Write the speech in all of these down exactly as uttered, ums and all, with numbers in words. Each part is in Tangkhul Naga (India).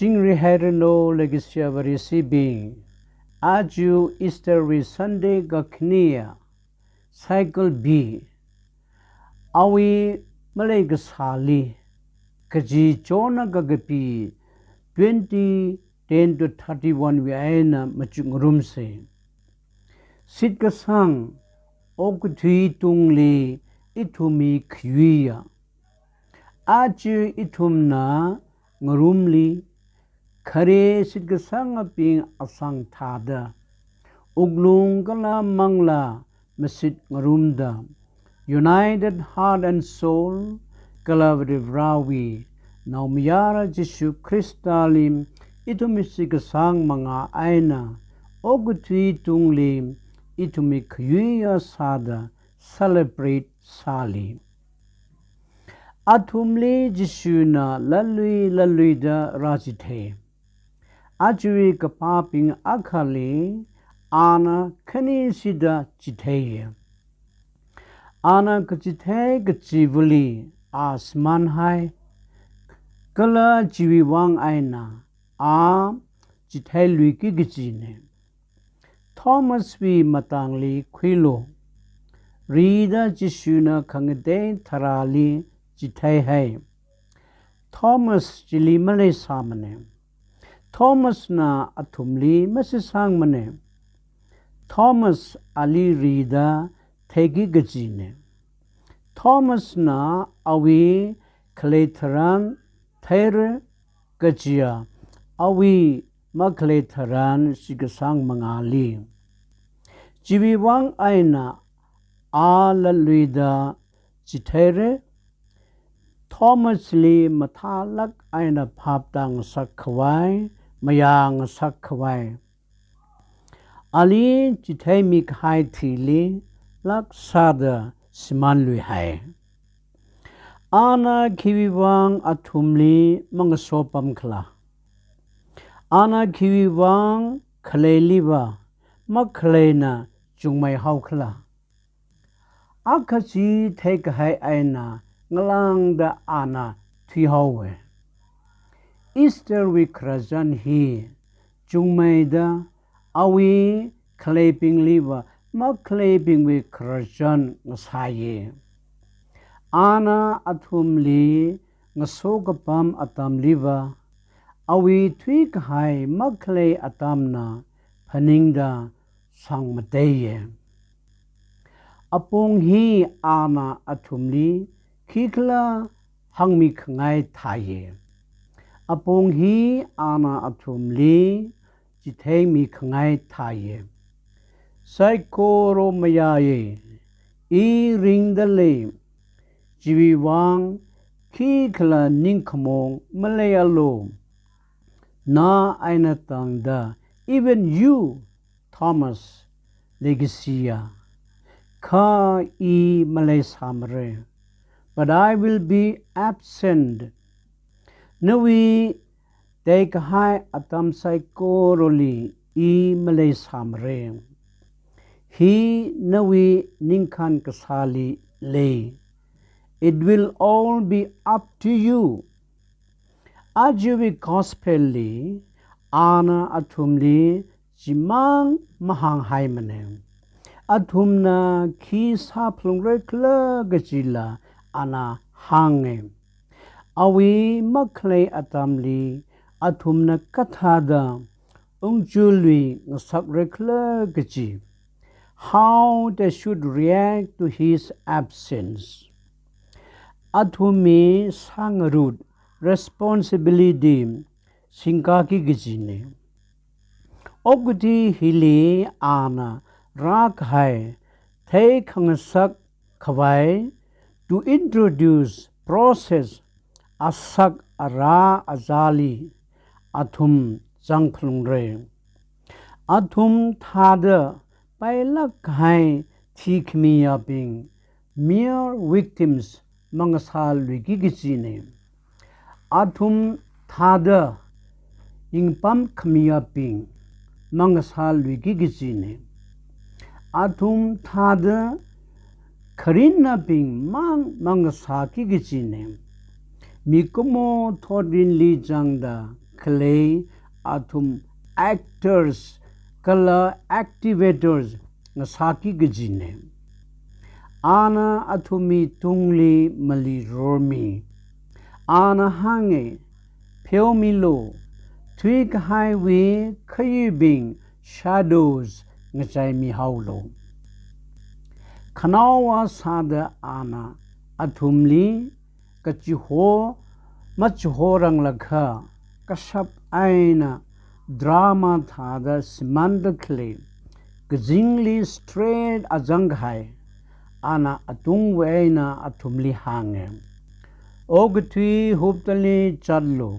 Chingri hairanu leikashiya Vareshibing, aja Easter wui Sunday kakhane, Cycle B, awui maleikasāli, kaji Jonah kakapi twenty, ten to thirty-one wui eina machukngarumsa. Shitkasang okathui tungli ithumwui khayuiya. Aja ithumna ngarumli, khare shitkasangabing asang thāda, wuklung kala manglā mashitngarumda, united heart and soul, kala Varivarāwui Naomayara Jishu Khristali ithumwui shitkasang mangā eina, okathui tungli ithumwui khayuiya sāda celebrate sāli. Athumli Jishuna latluilatluida rāchithei. Ajawui kapābing akhali ana khanishida chitheiya. Ana kachithei kachivali a shimānhai, kala chiwui vang eina a chitheiluiki kajina. Thomaswui matangli khuilu. Rida Jishuna khangatei tharāli chitheihai. Thomas chili maleisāmana. Thomasna athumli mashitsangmana. Thomas ali rida theiki kajina. Thomasna awui khalei tharan theira, kajiya awui makhalei tharan shitkasang mangāli. Chiwui vang eina a latluida chitheira. Thomasli mathālāk eina phap tāngasak khavai, mayāngasak khavai, ali chitheimi kahai thili lāk sāda shimānluihai. Ana khiwui vang athumli mangasopamkhala? Ana khiwui vang khaleiliva makhaleina chungmeihaokhala? Akha chi theikahai eina ngalāngda ana thuihaowa. Easter wui khararchan hi chungmeida awui khaleibingliva makhaleibingwui khararchan ngasāya. Ana athumli ngasokapam atamliva awui thuikahai makhalei atamna phaningda sangmateiya. Apong hi ana athumli khikhala hāngmikhangai thāya. Apong hi ana athumli chitheimikhangai thāya. Saikora mayāya, i ringdalei, chiwui vang khikhala ningkhamong maleialu. Na eina tangda, even you, Thomas, leikashiya, kha i maleisāmara. But I will be absent. Nawui teikahai atam saikorali i maleisāmara. Hi nawui ningkhan kasāli lei. It will all be up to you. Ajawui gospel li ana athumli chimang mahānghaimana. Athumna khi sāphalungra khala kajila ana hānga. Awui makhalei atamli athumna kathāda ungchului ngasakra khala kaji, how they should react to his absence. Athumwui sāngarut, responsibility, singkaki kajina. Okathui hili ana rākahai theikhangasak khavai, to introduce, process, asak ara azali athum zangphalungra. Athum thāda pailāk kahai thikhamiyabing, mere victims, mangasāluiki kajina. Athum thāda yingpam khamiyabing mangasāluiki kajina. Athum thāda kharinabing mang mangasāki kajina. Mikumo thotrinli zangda khalei athum actors kala activators ngasāki kajina. Ana athumwui tungli mali rormi. Ana hānga, pheomilu, thuikahaiwui khayuibing shadows ngachaimihaolu. Khanaowa sāda ana athumli kachiho machihoranglakha kashap eina drama thāda shimānda khalei kazingli straight azangkahai, ana atungwui eina athumli hānga, okathui huptali zatlu,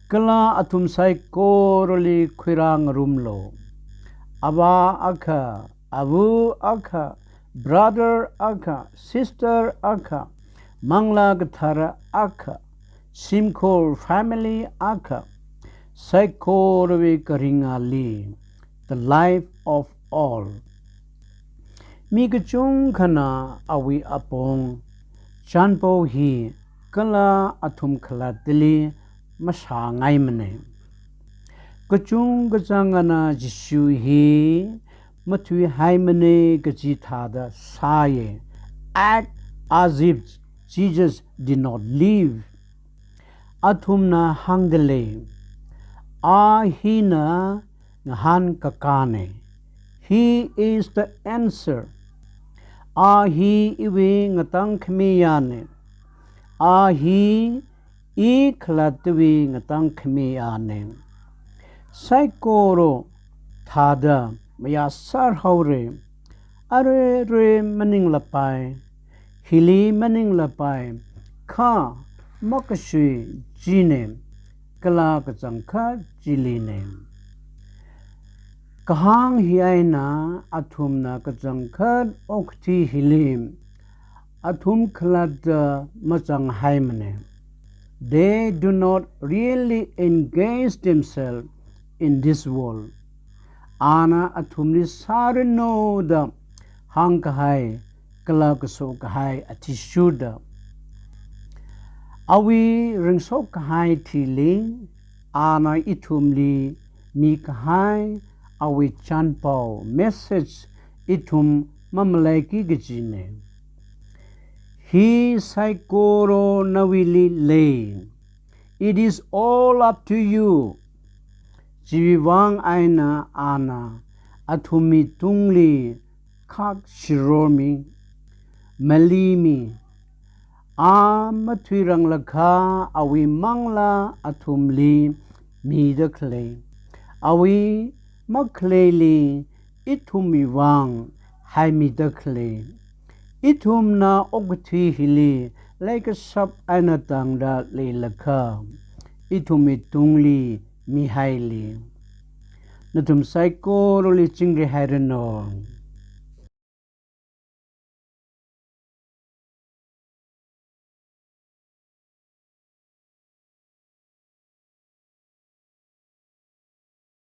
kala athum saikorali khuirāngarumlu. Avā akha, ava akha, brother akha, sister akha, Manglā Kathara akha, shimkhur family akha, saikorawui kharingali, the life of all. Mi kachungkhana awui apong, chānpao hi kala athum khalattali mashāngaimana. Kachungkachāngana Jishu hi mathuihaimana kaji thāda sāya. Act as if Jesus did not live. Athumna hāngdalei, a hina ngahānkakāna. He is the answer. A hi iwui ngatangkhamiyana. A hi i khalattawui ngatangkhamiyana. Saikora thāda mayāsārhaora. Arui arui maninglapai, hili maninglapai, kha makashui china, kala kachangkhat chilina. Kahāng hi eina athumna kachangkhat okathui hili athum khalatta mazanghaimana. They do not really engage themselves in this world. Ana athumli sāranu da hāngkahai, kala kasokahai athishurda. Awui ringshok kahai thili, ana ithumli mikahai awui chānpao message ithum mamalaiki kajina. Hi saikora nawuili lei. It is all up to you. Chiwui vang eina ana athumwui tungli khak shirormi, malimi. A mathuiranglakha awui manglā athumli mida khalei, awui makhaleili ithumwui vang haimida khalei. Ithumna okathui hili leikashap eina tangda leilakha, ithumwui tungli mihaili. Nathum saikorali chingri hairanu.